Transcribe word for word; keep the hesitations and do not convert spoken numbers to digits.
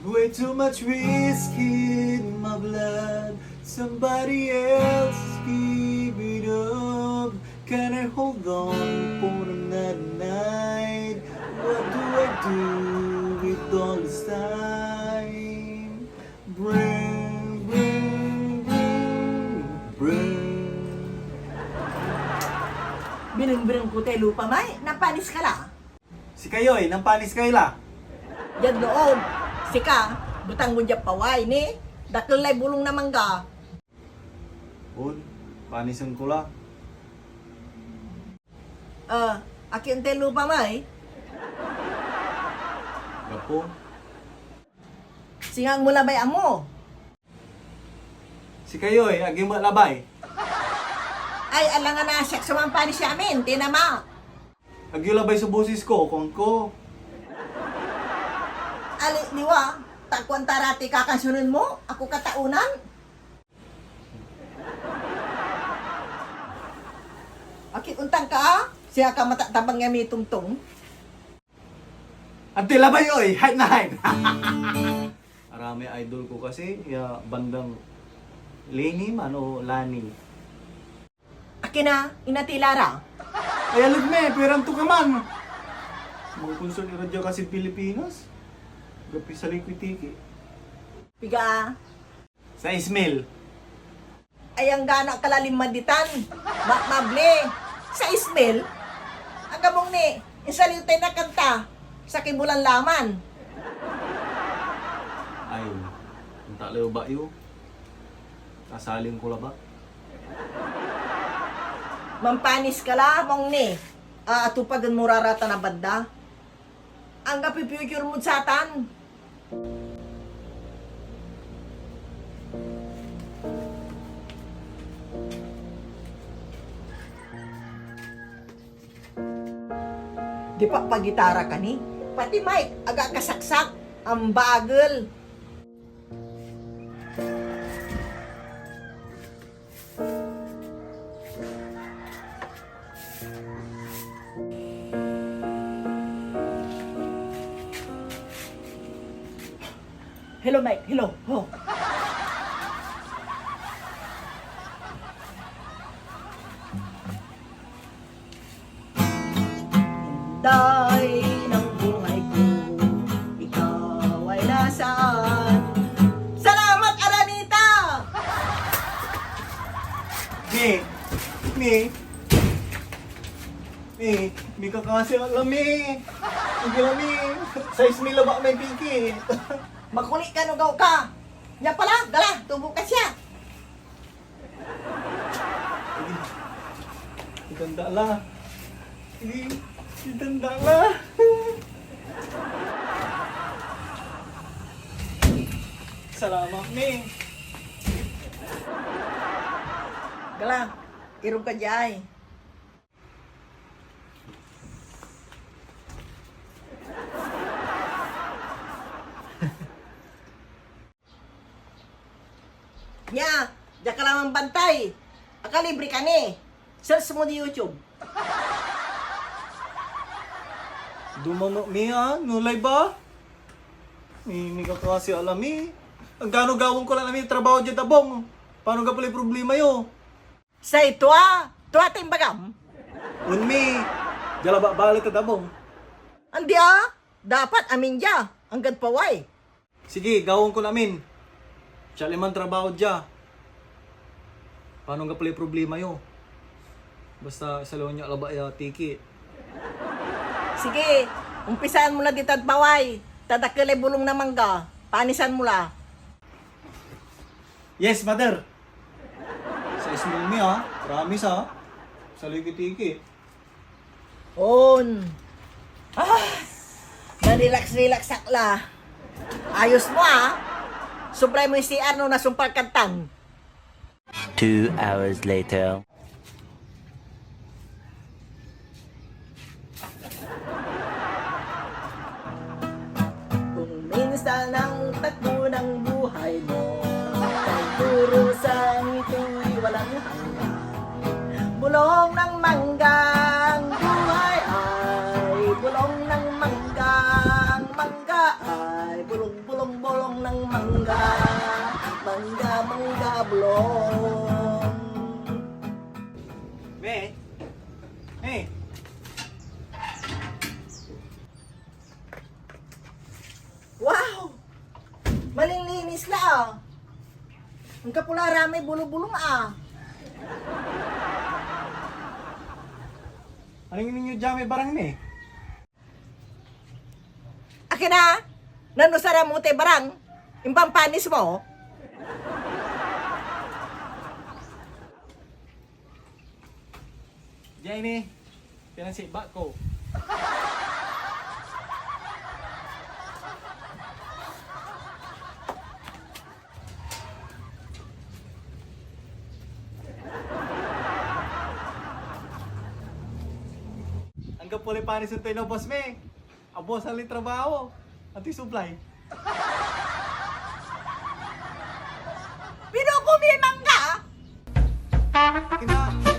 Way too much whiskey in my blood. Somebody else give it up. Can I hold on for another night? What do I do with all this time? Bring, bring, bring, bring. Binengbeng ko tay lupa may, napanis ka la. Sikayoy, nampanis kay la. Diad loob, sika, betang mo diad paway, ni? Dakel lay bolong na mangga. On, panisen ko la. Ah, akin tay lupa may? Gapo. Singa mo labay amo. Sikayoy, agi met labay. Ay, alangan a siak so mampanis ya amin, tinama. Agyo labay so bosis ko, kuanko. Aliwa, ta kuan ta ra ti kakansionen mo, ako kataonan. Aki, ontang ka, a? Siya ka matatabang ya mitongtong. Anti labay, oy! Hype na hype! Aramay idol ko kasi, ya bandang Lenny man o Lani. Akin a, inatila ra. Ay, alog me, pero anto ka man? Mga konsol ira dia kasi Pilipinas. Gapi sa likwitiki. Piga? Sa Ismail. Ay, anggano ak la linma ditan. Makmabli. Sa Ismail? Agabong ni, insaliw tay na kanta. Sakey bulan laman. Ay, ang talew ba yo? Kasalin ko labat. Mampanis ka la, Mong ni. Aatupagen mo ra ratan a banda. Anggapoy future mod satan. Di pa pagitara ka ni, pati mic, aga kasaksak, ambagel. Hello, Mike. Hello. Ho. Inday ng buhay ko, ikaw ay nasaan? Salamat, Aranita! Mi, mi, mi, mikakasi ak la mi. Sige la mi, size mi labat may piki. Makuli ka no gaw ka. Nia pala, gala, tubo ka siya. Itanda la. Itanda la. Salamat, mi. Gala, irog ka diay. Nia, dia ka la manbantay. Akalibre ka ni. Search mo di YouTube. Dumama mi a, no live ba? Mi, mikakasi ak la mi. Anggano gawaen ko la mi trabaho diad abung. Panon anggapo lay problema yo? Say tua, tua tay imbagam? On mi, dia labat balet ed abung. Andi a, dapat amin dia, anggad paway. Sige, gawaen kon amin. Siak lay mantrabaho dia. Panon anggapo lay problema yo? Basta isaliw yo ak labat ya tiki. Sige, umpisaan mo la ditad paway, ta dakel lay bolong na mangga, panisan mo la. Yes, mother. Size mo mi, ah. Promise, ah. Sa likit-ikit. On. Ah! Na-relax-relax ak la. Ayos mo, ah. Sublay mo yung C R no nasumpal ka tan. Two hours later. Kung minsan ang takbo ng buhay mo, pagdurusa ito'y walang hanggan. Bulong ng manggang buhay ay bulong ng manggang mangga ay bulong, bulong, bulong. Mangga, mangga, mangga, blong. Me? Me? Wow! Malinlinis la, ah. Anggapo la ramay bulobulong, ah. Anto ingen yo dia may barang mi? Akin a, nanusaran mo tay barang, impampanis mo. Dia ini, pinansiba ko. Anggapo lay panis toy no boss mi. Abosan lay trabaho. Antoy sublay? Pinuko mi mangga. Kina-